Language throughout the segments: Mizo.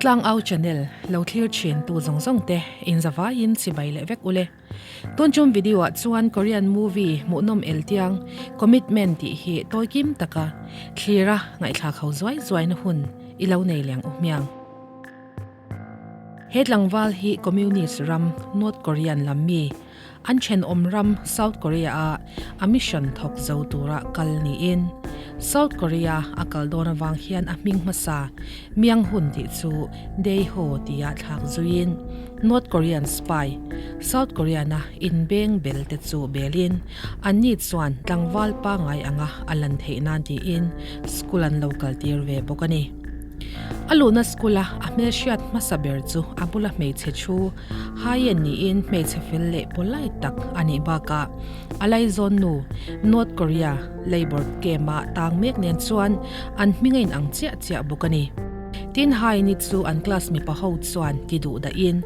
Tlangau channel lo thlir thin tu zawng zawng te in zavaiin chibai leh vek ule. Tun chum video ah chuan Korean movie hmuhnawm el tiang Commitment tih hi tawi kim taka thlira ngaihthlak ho zuai zuai na hun i lo nei leng u hmiang. He tlangval hi Communist ram North Korean lam mi An thenawm ram South Korea-a a mission thawk zo tura kal niin, South Korea a kal dawn avang hian a hming hmasa Myung-hun tih chu Dae-ho tia thlak zuiin North Korean spy South Korean-a inbeng bel te chu belin anni chuan tlangval pangngai anga a lan theih nan tiin school an lo kaltir ve bawk a ni. A luhna school-a a hmelhriat hmasa ber chu a bula hmeichhe thu Haien niin hmeichhe fel leh polite tak a nih bakah a laizawn nu North Korea Labour Camp-a tang mek nen chuan an hming a inang chiah chiah bawk a ni. Tin, Haini chu an class mipa ho chuan ti duh dahin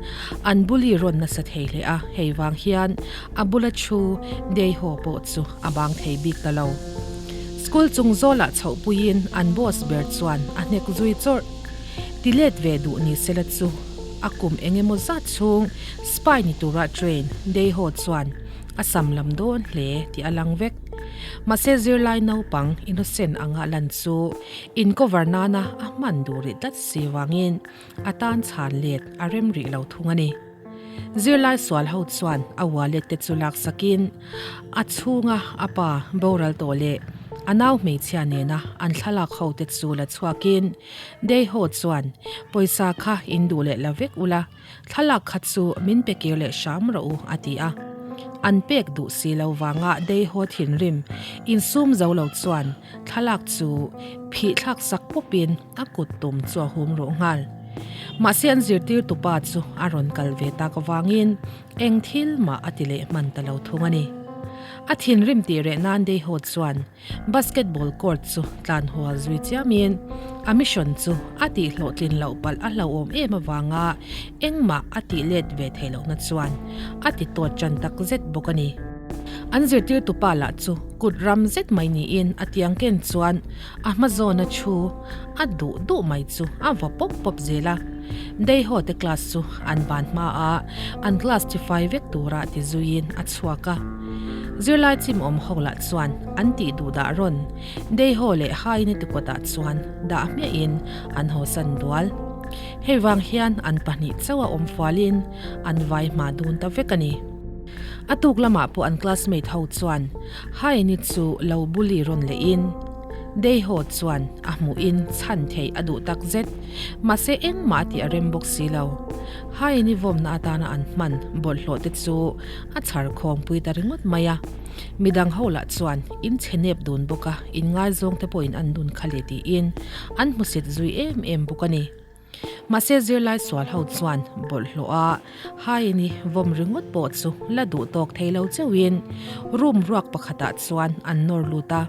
an bully rawn nasa thei hle a, hei vang hian a bula thu Dae-ho pawh chu a bang thei bik ta lo. School chung zawlah chhoh puiin an boss ber chuan a hnek zui chawrh. Ti let ve duh ni sela chu a kum eng emaw zat chhung spy ni tura train Dae-ho chuan a sam lam dawn hle tih a lang vek. Mahse zirlai naupang innocent anga lan chu in cover nana a hman duh rih tlat si vangin a tan chhan let a rem rih lo thung a ni. Zirlai sual ho chuan a wallet te chu laksakin a chhunga a pa boral tawh leh a nau hmeichhia nena an thlalak ho te chu la chhuakin Dae-ho chuan pawisa kha in duh leh la vek ula, thlalak kha chu min pe kir leh hram rawh u a ti a. An pek duh si lo vanga Dae-ho thinrim insum zo lo chuan thlalak chu phih thlak sak pawpin a kut tum chu a hum ruh nghal. Mahse an zirtirtu pa chu a rawn kal ve tak avangin eng thil mah a ti leh hman ta lo thung a ni. A thinrim tih reh nan Dae-ho chuan Basketball court chu tlan hual zui chiamin a mission chu a tih hlawhtlin loh palh a hlauhawm em avanga engmah a tih let ve theih lohna chuan a ti tawt tan tak zet bawk a ni. An zirtirtu pa lah chu kut ram zet mai niin a tiang ken chuan a hma zawna thu a duh duh mai chu a va pawp pawp zel a. Deiho te class chu an ban hma a, an class chi fai vek tura ti zuiin a chhuak a. Zirlai chim awm ho lah chuan an tih duh dah rawn Deiho leh Haini te kawtah chuan dah hmiahin an hawsan dual. Hei vang hian an pahnih chauh a awm fualin an vai hma dun ta vek a ni. A tuk lamah pawh an classmate ho chuan Haini chu lo bully rawn lehin Deiho chuan a hmuhin chhan theih a duh tak zet. Mahse engmah a tih a rem bawk si lo. Haini vawmna atana an hman bawlhhlawh te chu a chhar khawngpui ta ringawt mai a. Midang ho lah chuan in chhe nep dun bawk a, in ngaizawng te pawhin an dun kha le tiin an hmusit zui em em bawk a ni. Mahse zirlai sual ho chuan bawlhhlawh a Haini vawm ringawt pawh chu la duh tawk thei lo cheuhin room ruak pakhatah chuan an nawr lut a.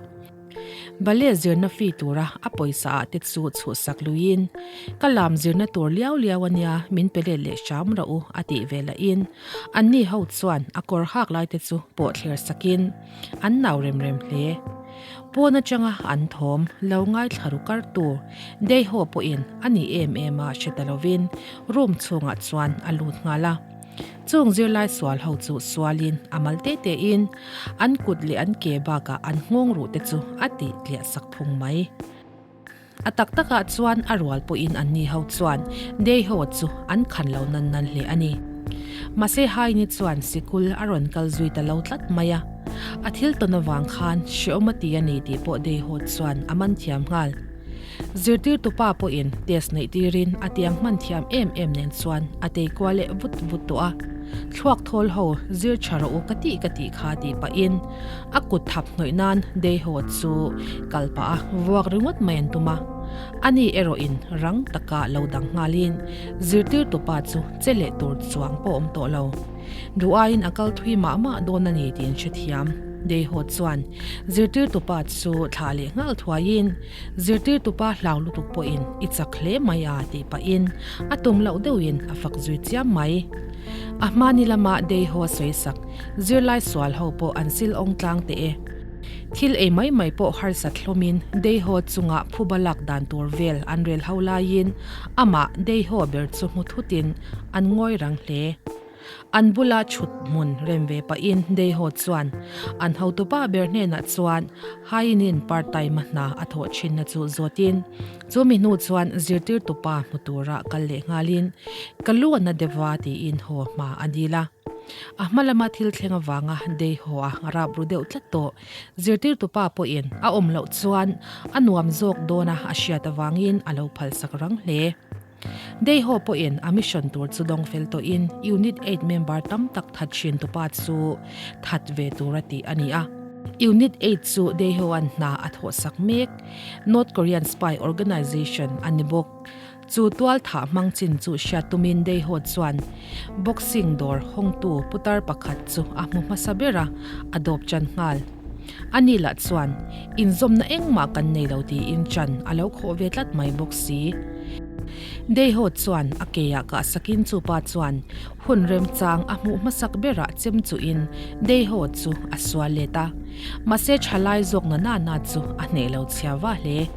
Ballet zirna fee tura a pawisa ah te chu chhuhsak luiin, Ka lam zirna tur liau liau a nia, min pe let leh hram rawh u a tih ve lahin anni ho chuan a kawr hak lai te chu pawh thler sakin an nau rem rem hle. Pawn atanga an thawm lo ngaithla ru kar tu Deiho pawhin a ni em em a hre ta lovin room chhungah chuan a lut nghal a. Chung zirlai sual ho chu sualin a mal te tein an kut leh an ke bakah an nghawng ruh te chu a tih tliah sak phung mai. A tak takah chuan a rual pawhin anni ho chuan Deiho chu an khan lo nan nan hle a ni. Mahse Haini chuan sikul a rawn kal zui ta lo tlat mai a. A thil tawn avang khan hreawm a ti a ni tih pawh Deiho chuan a man thiam nghal. Zirtirtu pa pawhin test neih tirin a tiang hman thiam em em nen chuan a tei kual leh vut vut tawh a. Thluak thawl ho zir tha rawh u ka tih ka tih kha tih pahin a kut thap hnawih nan Deiho chu kal pah a vuak ringawt mai an tum a. Ani erawhin rang taka lo dang nghalin zirtirtu pa chu che leh tur chuang pawh awm tawh lo. Duh aiin a kal thui mah mah dawn a ni tiin hrethiam. Deiho chuan zirtirtu pa chu thlah leh nghal thuaiin Zirtirtu pa hlau lutuk pawhin i chak hle mai a tih pahin a tum loh deuhin a fak zui chiam mai. A hmani lama Deiho a sawi sak, zirlai sual ho pawh an sil awng tlang teh e. Thil ei mai mai pawh harsat hlawmin Deiho chunga phuba lak dan tur vel an rel ho laiin amah Deiho ber chu hmu thutin an ngawi rang hle. An bula chhut hmun rem ve pahin Deiho chuan an hotupa ber hnenah chuan Hainin part time-a hna a thawh thinna chu zawtin chu mi hnu chuan zirtirtupa hmu tura kal leh nghalin ka lu a na deuh a tiin haw hma a dil a. A hma lama thil thleng avanga Deiho a rap ru deuh tlat tawh. Zirtirtupa pawhin a awm loh chuan a nuam zawk dawna a hriat avangin a lo phalsak rang hle. Deiho pawhin a mission tur chu dawng fel tawhin Unit eight member tam tak that thin tupa chu that ve tura tih a ni a. Unit eight chu Deihoa'n hna a thawhsak mek North Korean spy organization a ni bawk. Chu tual thah hmang chin chu hriat tumin Deiho chuan boxing dawr hawngtu putar pakhat chu a hmu hmasa ber a, a dawp chan nghal. Ani lah chuan, Inzawmna engmah kan nei lo tiin chan a lo khawh ve tlat mai bawk si. Deiho chuan a keah kah sakin chupa chuan hun remchang a hmuh hmasak berah chem chuhin Deiho chu a sual let a. Mahse thalai zawk na nana chu a hneh lo chhia va hle.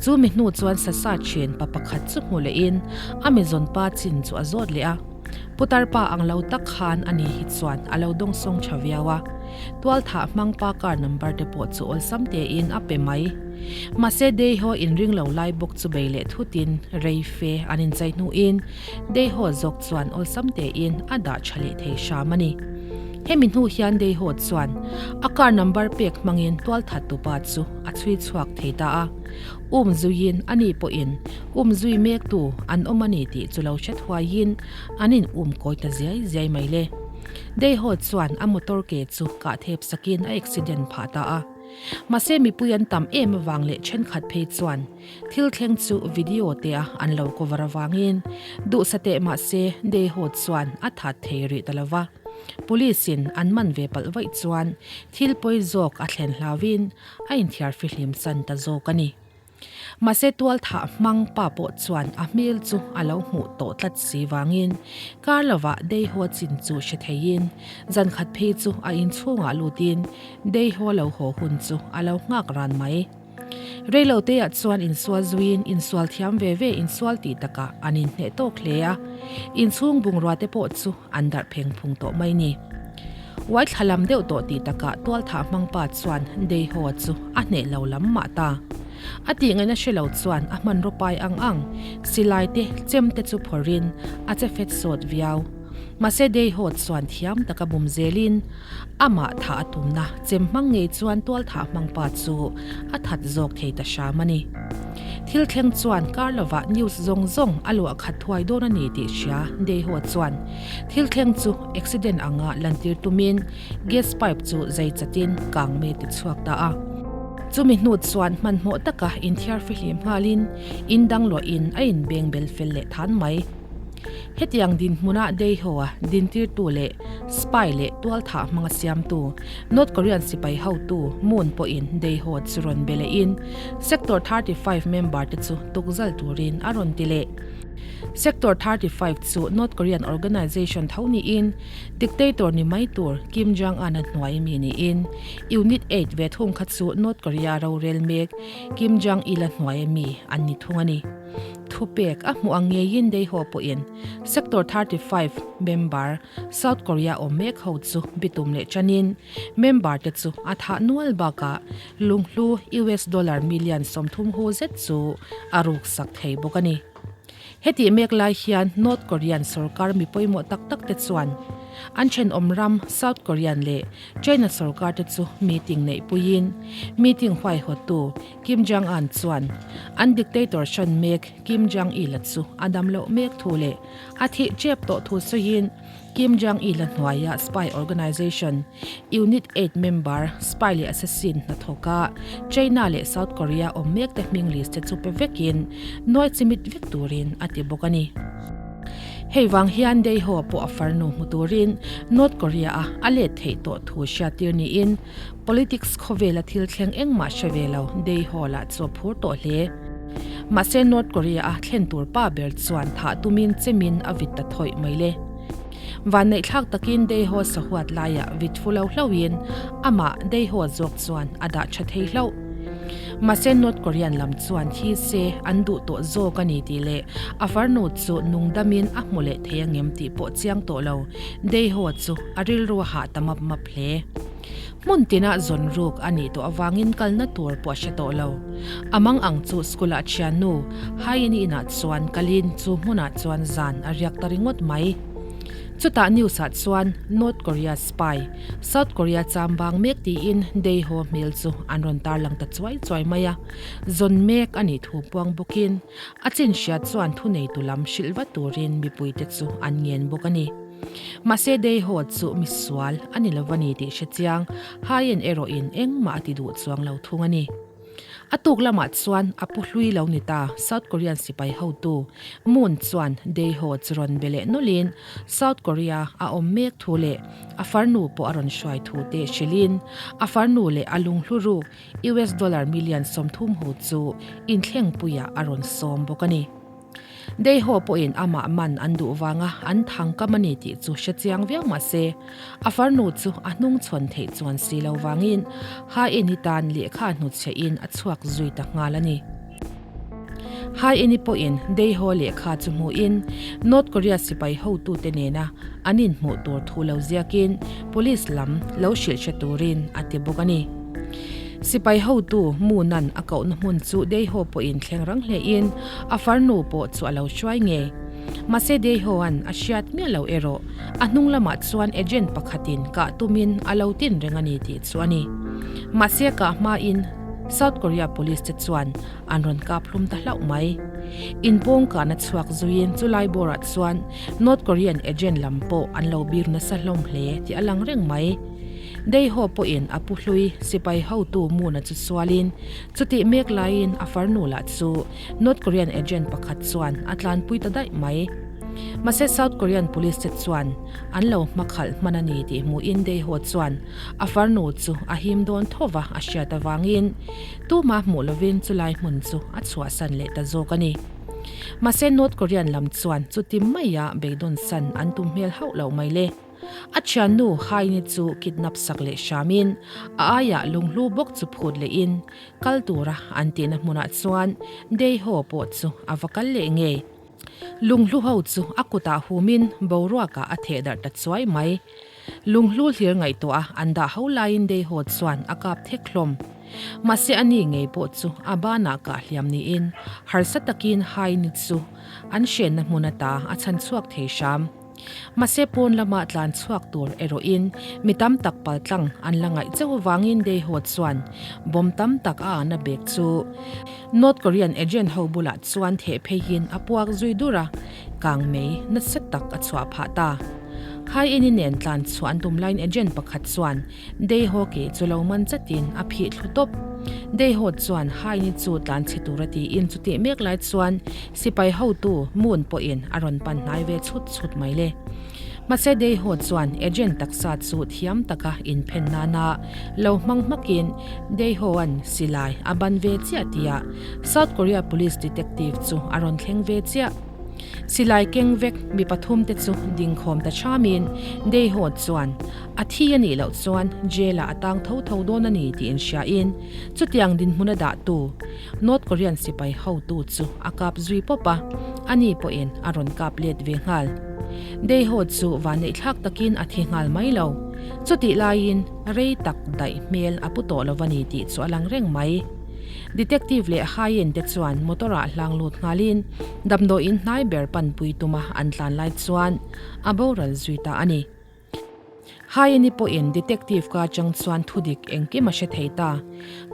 Chu mi hnu chuan Sasa thian pa pakhat chu hmu lehin a mizawn pa chin chu a zawt leh a. Putar pa ang lo tak khan ani hi chuan a lo dawngsawng tha viau a. Tualthah hmang pa car number te pawh chu awlsam tein a pe mai. Mahse Deiho inring lo lai bawk chu bei leh thutin rei fe an inchai hnuin Deiho zawk chuan awlsam tein a dah tha leh thei hram a ni. Hemi hnu hian Deiho chuan a car number pek hmangin tualthat tupa chu a chhui chhuak thei ta a. Um zuiin ani pawhin um zui mektu an awm a ni tih chu lo hre thuaiin an in um kawi ta ziai ziai mai le. Deiho chuan a motor ke chu kah thep sakin a accident phah ta a. Mahse mipui an tam em avang leh thenkhat phei chuan thil thleng chu video te a an lo cover avangin duhsa teh mahse Deiho chuan a that thei rih ta lova. Police in an man ve palh vaih chuan thil pawi zawk a thlen hlauhin a inthiar fihlim chan ta zawk a ni. Mahse tual thah hmang pa pawh chuan a hmel chu a lo hmuh tawh tlat si vangin kar lovah Deiho chin chu hre theiin zan khat phei chu a inchhungah lutin Deiho lo haw hun chu a lo nghak ran mai. Reiloteah chuan insual zuiin insual thiam ve ve insual tih takah an inhneh tawk hle a, inchhung bungrua te pawh chu an darh pheng phung tawh mai ni. Uai thla lam deuh tawh tih takah tualthah hmang pa chuan Deiho chu a hneh lo lam mah ta. A tih ngaihna hre lo chuan a hmanraw pai ang ang, silai te, chem te chu phawrhin a che fet sawt viau. Mahse Deiho chuan thiam taka bum zelin amah thah a tumna chem hmang ngei chuan tualthah hmang pa chu a that zawk thei ta hram a ni. Thil thleng chuan kar lovah news zawng zawng a luah khat thuai dawn a ni tih hria Deiho chuan thil thleng chu accident anga lantir tumin gas pipe chu zai chatin kang mei ti chhuak ta a. Chumi hnu chuan hmanhmawh taka inthiar fihlim nghalin in dang luahin a inbeng bel fel leh than mai. Hetiang dinhmuna Deiho-a dintirtu leh spy leh tualthah hmanga siamtu North Korean sipai hotu Moon pawhin Deiho chu rawn be lehin Sector 35 member te chu tukzal turin a rawn ti leh. Sector 35 chu North Korean organization tho niin dictator ni mai tur Kim Jong-un-a hnuai mi niin Unit eight ve thung kha chu North Korea rorel mek Kim Jong-il-a hnuai mi an ni thung a ni. Thupek a hmuh ang ngeiin Deiho pawhin Sector 35 member South Korea awm mek ho chu bitum leh tanin member te chu a thah nual bakah lunghlu US dollar million 30 hu zet chu a ruksak thei bawk a ni. Hetih mek lai hian North Korean sorkar mi pawimawh tak tak te chuan an thenawm ram South Korean leh China sorkar te chu meeting neihpuiin meeting huaihawttu Kim Jong Un chuan an dictator hran mek Kim Jong Il-a chu a dam loh mek thu leh a thih tep tawh thu sawiin Kim Jong Il-a hnuaia spy organization Unit eight member spy leh assassin hnathawka China leh South Korea awm mek te hming list te chu pe vekin nuai chimit vek turin a ti bawk a ni. Hei vang hian Dae-ho pawh a farnu hmu turin North Korea-a a let theih tawh thu hriattir niin Politics khawvela thil thleng engmah hre ve lo Dae-ho lah chu a phur tawh hle. Mahse North Korea-a thlen tur pa ber chuan thah tumin chemin a vit ta thawih mai le. Vanneihthlak takin Deiho sahuat laiah vit fu lo hlauhin amah Deiho zawk chuan a dah tha thei hlauh. Mahse North Korean lam chuan thi se an duh tawh zawk a ni tih leh a farnu chu nungdamin a hmu leh thei angem tih pawh chiang tawh lo Deiho chu a rilru a hah ta map map hle. Hmun tinah zawn ruk a nih tawh avangin kalna tur pawh a hre tawh lo. A mang ang chu school-ah thiannu Hyeni inah chuan kalin chu hmunah chuan zan a riak ta ringawt mai. Chutah news-ah chuan North Korea spy, South Korea chambang mek tiin Dae-ho hmel chu an rawn tarlang ta chuai chuai mai a. Zawn mek a nih thu puang bawkin a chin hriat chuan thuneitu lam hrilh vat turin mipuite chu an ngen bawk a ni. Mahse Dae-ho chu misual a ni lo a ni tih hre chiang, Hayen erawhin engmah a ti duh chuang lo thung a ni. A tuk lamah chuan a pu hlui lo ni ta South Korean sipai hotu Moon chuan Dae-ho chu rawn be leh nawlhin South Korea a awm mek thu leh a farnu pawh a rawn hruai thu te hrilhin a farnu leh a lunghlu ruk US dollar million 30 hu chu inthlengpuiah a rawn sawm bawk a ni. Deiho pawhin amah man an duh vanga an thang kam a ni tih chu hre chiang viau mah se, a farnu chu a hnung chhawn theih chuan si lo vangin Haeni tan lehkha hnutchhehin a chhuak zui ta nghal a ni. Haeni pawhin Deiho lehkha chu hmuhin North Korea sipai hotute nena an inhmuh tur thu lo ziakin police lam lo hrilh hre turin a ti bawk a ni. Sipai hotu Munan a kohna hmun chu Deiho pawhin thleng rang hlein a farnu pawh chu a lo hruai ngei. Mahse Deihoan a hriat miah lo erawh a hnung lamah chuan agent pakhatin kah tumin a lo tin reng a ni tih chu a ni. Mahse kah hmain South Korea police te chuan an rawn kap hlum ta hlauh mai. Inpawng kahna chhuak zuiin chulai bawrah chuan North Korean agent lam pawh an lo bir nasa hlawm hle tih a lang reng mai. Deiho pawhin a pu hlui sipai hotu Moon-a chu sualin, chutih mek laiin a farnu lah chu North Korean agent pakhat chuan a tlanpui ta daih mai. Mahse South Korean police te chuan an lo hmakhalh hman a ni tih hmuhin Deiho chuan a farnu chu a him dawn thova a hriat avangin tumah hmuh lovin chulai hmun chu a chhuahsan leh ta zawk a ni. Mahse North Korean lam chuan chuti maia beidawn san an tum hmel hauh loh mai le. A thiannu Haini chu kidnap sak leh hramin a aiah lunghlu bawk chu phut lehin kal tura an tihna hmunah chuan Deiho pawh chu a va kal leh ngei. Lunghlu ho chu a kutah humin boruakah a theh darh ta chuai mai. Lunghlu hlir ngaihtuah a an dah ho laiin Deiho chuan a kap thek hlawm. Mahse a ni ngei pawh chu a banah kah hliam niin harsa takin Haini chu an hrenna hmun ata a chhan chhuak thei hram. Mahse pawn lama tlan chhuak tur erawhin mi tam tak paltlang an la ngaih chauh avangin Dae-ho chuan bomb tam tak a ahna bag chu North Korean agent ho bulah chuan theh pheiin a puak zui dur a, kang mei nasa tak a chhuah phah ta. Hai-ini nen tlan chhuah an tum laiin agent pakhat chuan Dae-ho ke chu lo man chatin a phih thlu tawp. Dae-ho chuan Hai-ini chu tlan chhe tura tiin chutih mek lai chuan Sipai hotu Moon pawhin a rawn pan hnai ve chhut chhut mai le. Mahse Dae-ho chuan agent taksa chu thiam taka inphen nana lo hmang hmakin Dae-ho-a'n silai a ban ve chiah tihah South Korea Police detective chu a rawn thleng ve chiah. Silai keng vek mi pathum te chu dingkhawm ta thamin Dae-ho chuan a thi a nih loh chuan jail-ah a tang tho tho dawn a ni tih inhriain chutiang dinhmun a dahtu North Korean sipai hotu chu a kap zui pawp a, ani pawhin a rawn kap let ve nghal. Dae-ho chu vanneihthlak takin a thi nghal mai lo. Chutih laiin rei tak daih hmel a pu tawh lo a ni tih chu a lang reng mai. Detective leh Hae-in te chuan motor-ah hlang lut nghalin damdawiin hnai ber panpui tuma an tlan lai chuan a boral zui ta a ni. Haeni pawhin detective ka atang chuan thudik engkim a hre thei ta.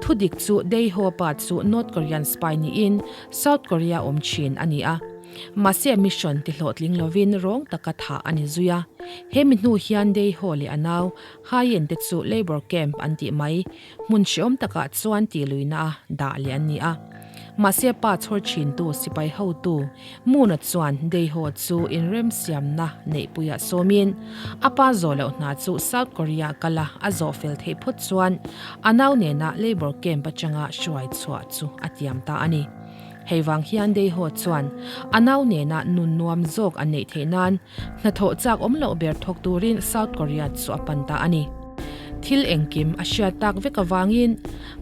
Thudik chu Dae-ho pa chu North Korean spy niin South Korea awm thin a ni a. Mahse mission ti hlawhtling lovin rawng taka thah a ni zui a. He mi hnu hian Dae-ho leh a nau Haen te chu labour camp an tih mai Hmun hreawm takah chuan tih luihna a dah leh an ni a. Mahse pa chhawr thintu sipai hotu Muna chuan Dae-ho chu inremsiamna neihpuiah sawmin a pa zawh loh hna chu South Korea kala a zawh fel theih phawt chuan a nau nena labour camp atanga hruai chhuah chu a tiam ta a ni. Hei vang hian Deiho chuan a nau nena nun nuam zawk an neih theih nan hnathawh chak awm loh ber thawk turin South Korea chu a pan ta a ni. Thil engkim a hriat tak vek avangin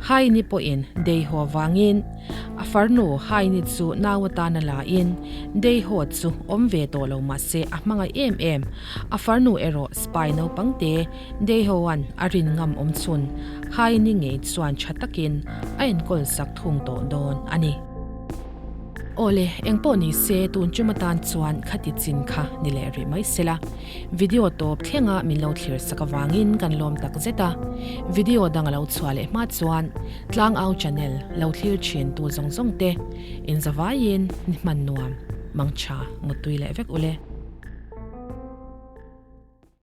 Haini pawhin Deiho vangin a farnu Haini chu nau atana la in Deiho chu awm ve tawh lo mahse a hmangaih em em. A farnu erawh spy naupang te Deihoan a rin ngam awm chhun Haini ngei chuan tha takin a enkawl sak thung tawh dawn a ni. Awle, engpawh ni se tun tum atan chuan khati chin kha ni leh rih mai sela. Video tawp thlenga min lo thlir sak avangin kan lawm tak zet a. Video dang a lo chhuah leh hma chuan Tlangau channel lo thlir thin tu zawng zawng te inzavaiin ni hman nuam, mangtha, muttui leh vek ule.